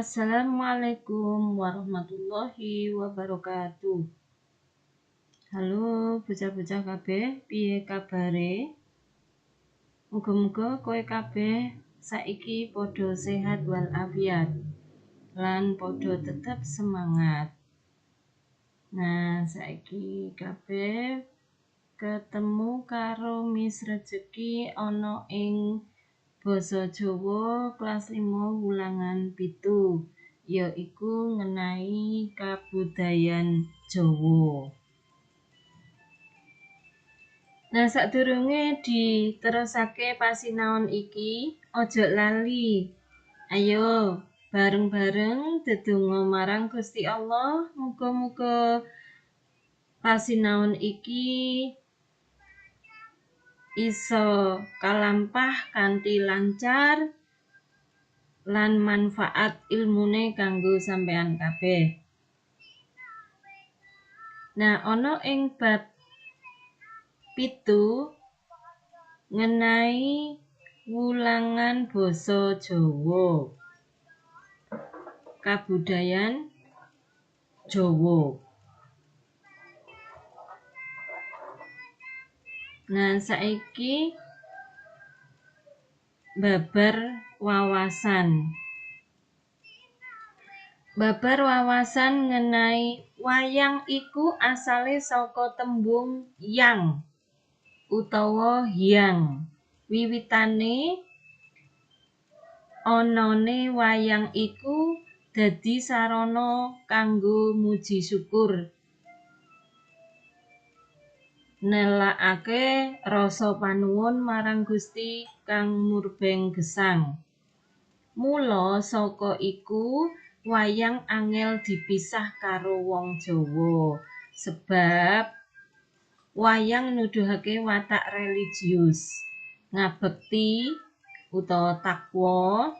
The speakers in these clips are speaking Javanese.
Assalamualaikum warahmatullahi wabarakatuh. Halo bocah-bocah kabeh, piye kabare? Muga-muga kowe kabeh saiki padha sehat walafiat lan padha tetep semangat. Nah, saiki kabeh ketemu karo Miss Rejeki ana ing Basa Jawa kelas 5 wulangan 7, yaiku ngenai kabudayan Jawa. Nah, sadurunge diterusake pasinaon iki, aja lali. Ayo bareng-bareng dedonga marang Gusti Allah, muga-muga pasinaon iki iso kalampah kanthi lancar lan manfaat ilmune kanggo sampean kabeh. Nah, ana ing bab 7 ngenai wulangan basa Jawa. Kabudayan Jawa. Nah, saiki babar wawasan. Babar wawasan ngenai wayang iku asale saka tembung yang utawa hyang. Wiwitane anane wayang iku dadi sarana kanggo muji syukur, nelakake rasa panuwun marang Gusti kang murbeng gesang. Mula saka iku wayang angel dipisah karo wong Jawa, sebab wayang nuduhake watak religius, ngabekti utawa takwa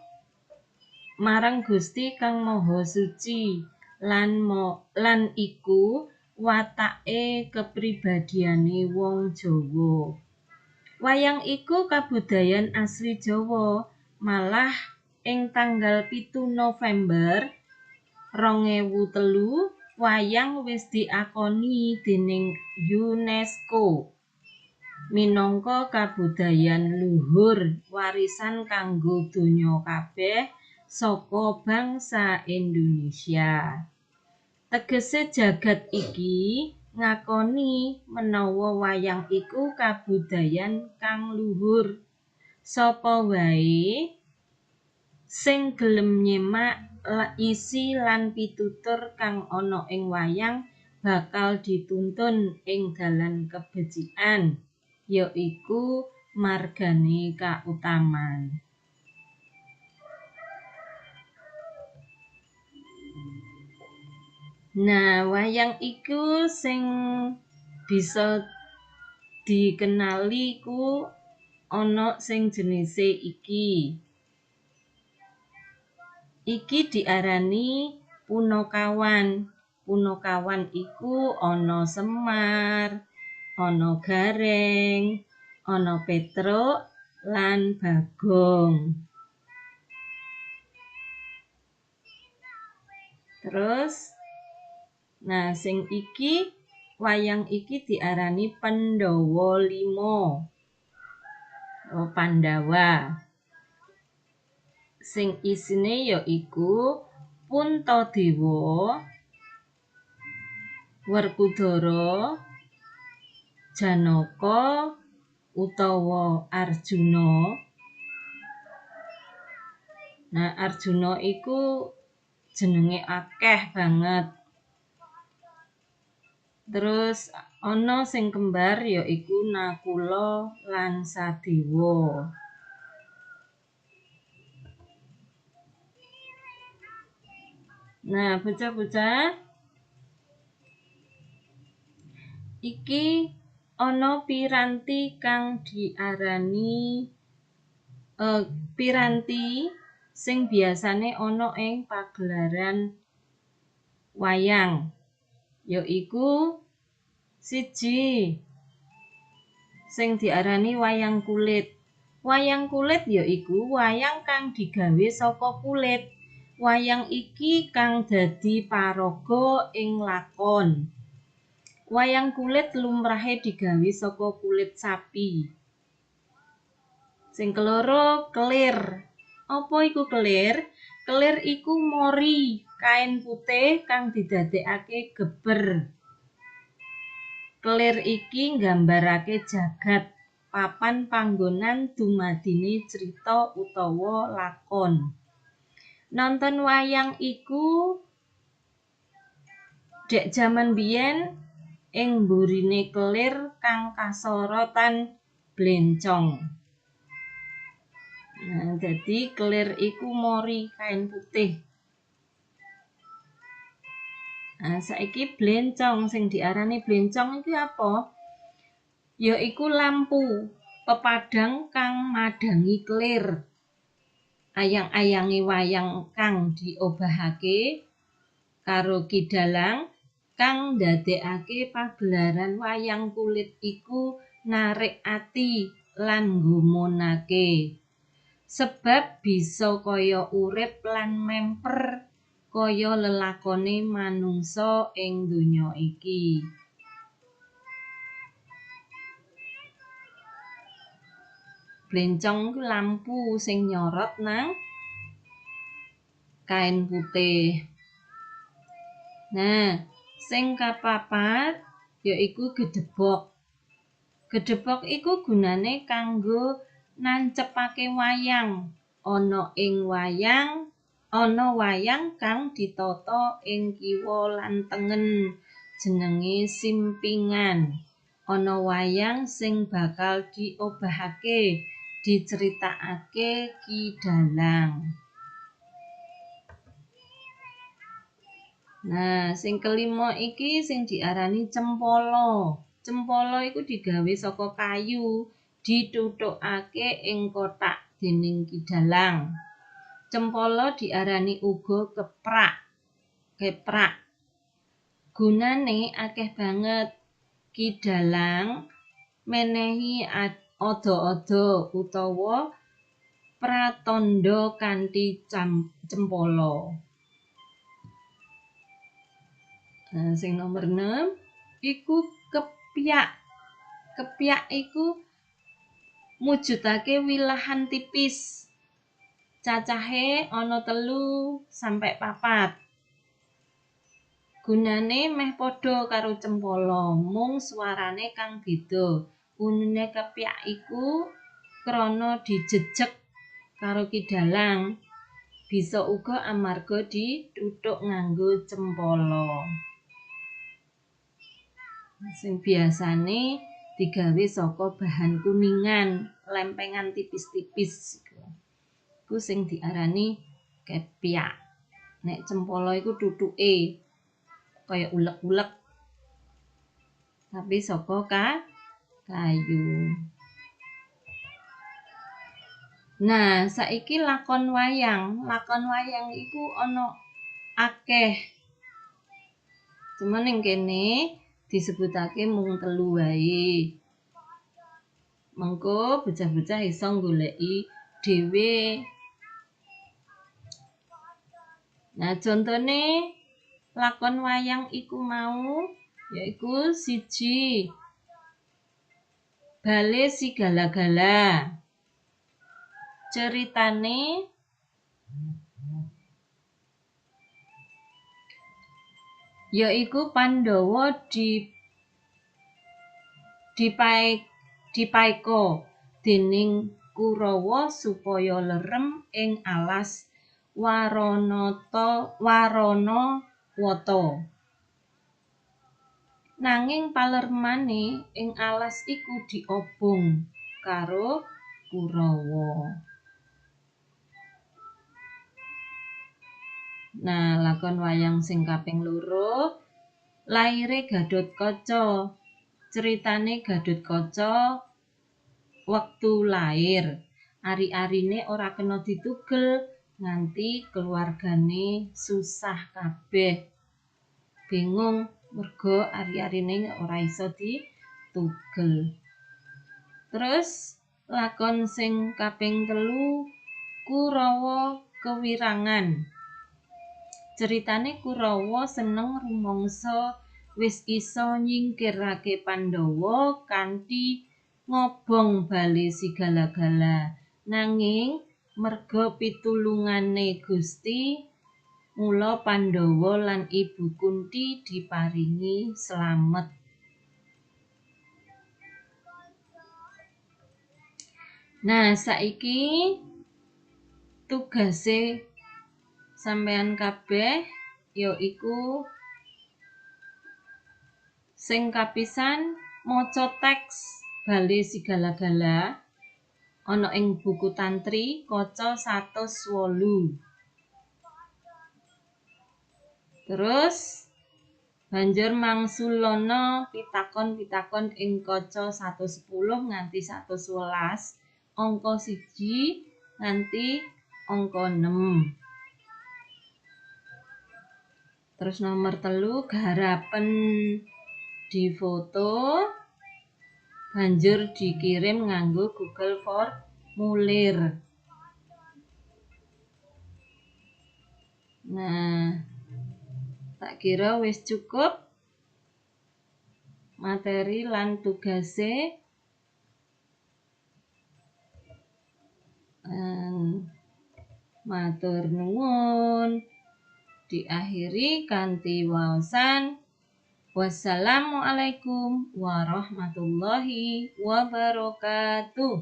marang Gusti kang Maha Suci lan iku watake kepribadiane wong Jawa. Wayang iku kabudayan asli Jawa, malah ing tanggal 7 November 2003 wayang wis diakoni dening UNESCO minangka kabudayan luhur warisan kanggo donya kabeh saka bangsa Indonesia. Tegese jagat iki ngakoni menawa wayang iku kabudayan kang luhur. Sapa wae sing gelem nyimak isi lan pitutur kang ana ing wayang bakal dituntun ing dalan kebecikan, yaiku margane kautaman. Nah, wayang iku sing bisa dikenali ku ana sing jenise iki. Iki diarani punakawan. Punakawan iku ana Semar, ana Gareng, ana Petruk lan Bagong. Terus, nah sing iki wayang iki diarani Pandhawa 5. Oh, Pandhawa. Sing isine yaiku Puntadewa, Werkudara, Janaka utawa Arjuna. Nah, Arjuna iku jenenge akeh banget. Terus ana sing kembar yaiku Nakula lan Sadewa. Nah, bocah-bocah, iki ana piranti kang diarani piranti sing biasane ana ing pagelaran wayang, yaiku siji sing diarani wayang kulit. Wayang kulit yaiku wayang kang digawe saka kulit. Wayang iki kang dadi paraga ing lakon. Wayang kulit lumrahe digawe saka kulit sapi. Sing keloro, kelir. Apa iku kelir? Kelir iku mori, kain putih kang didadekake geber. Kelir iki nggambarake jagat, papan panggonan dumadine crita utawa lakon. Nonton wayang iku dek jaman biyen ing mburine kelir kang kasorotan blencong. Nah, dadi kelir iku mori kain putih. Nah, saiki blencong sing diarani blencong iki apa? Ya iku lampu pepadang kang madhangi kelir. Ayang-ayange wayang kang diobahake karo Ki Dalang kang ndadekake pagelaran wayang kulit iku narik ati lan nggumunake. Sebab bisa kaya urip lan memper kaya lelakone manungsa ing donya iki. Blencong ku lampu sing nyorot nang kain putih. Nah, sing kapapat yaiku gedebok. Gedebok iku gunane kanggo nancepake wayang. Ana ing wayang, ana wayang kang ditata ing kiwa lan tengen, jenenge simpingan. Ana wayang sing bakal diobahake, diceritakake Ki Dalang. Nah, sing kelima iki sing diarani cempala. Cempala iku digawe saka kayu, dituthukake ing kothak dening Ki Dalang. Cempala diarani uga keprak. Keprak. Gunane akeh banget. Ki Dalang menehi ada-ada utawa pratandha kanthi cempala. Nah, sing nomor 6 iku kepyak. Kepyak iku mujudake wilahan tipis. Cacahe ana 3 sampe 4. Gunane meh padha karo cempala, mung suarane kang beda. Unine kepyak iku krana dijejeg karo Ki Dalang. Bisa uga amarga dituthuk nganggo cempala. Sing biasane digawe saka bahan kuningan, lempengan tipis-tipis iku. Iku sing diarani kepyak. Nek cempala iku tutuke kaya ulek-ulek. Tapi saka kayu. Nah, saiki lakon wayang. Lakon wayang iku ana akeh. Cuman ning kene disebutake mung 3 wae. Mengko bocah-bocah iso goleki dhewe. Nah, contone lakon wayang iku mau yaiku 1 Bale Sigala-gala. Ceritane yaiku Pandhawa dipaeka dening Kurawa supaya lerem ing alas Waranawata. Nanging palermane ing alas iku diobong karo Kurawa. Nah, lakon wayang sing kaping 2 laire Gatotkaca. Ceritane Gatotkaca wektu lair, ari-arine ora kena ditugel nganti keluargane susah kabeh. Bingung mergo ari-arine ora iso ditugel. Terus lakon sing kaping 3 Kurawa Kewirangan. Ceritane Kurawa seneng rumangsa wis isa nyingkirake Pandhawa kanthi ngobong bale Sigala-gala. Nanging merga pitulungane Gusti, mula Pandhawa lan Ibu Kunthi diparingi slamet. Nah, saiki tugase sampean kabeh yaiku sing kapisan maca teks Bale Sigala-gala ana ing buku Tantri kaca 108. Terus banjur mangsulana pitakon-pitakon ing kaca 110 nganti 111, angka 1 nganti angka 6. Terus nomor 3 garapen difoto banjur dikirim nganggo Google Formulir. Nah, tak kira wis cukup materi lan tugase. Matur nuwun. Diakhiri kanthi waosan wassalamualaikum warahmatullahi wabarakatuh.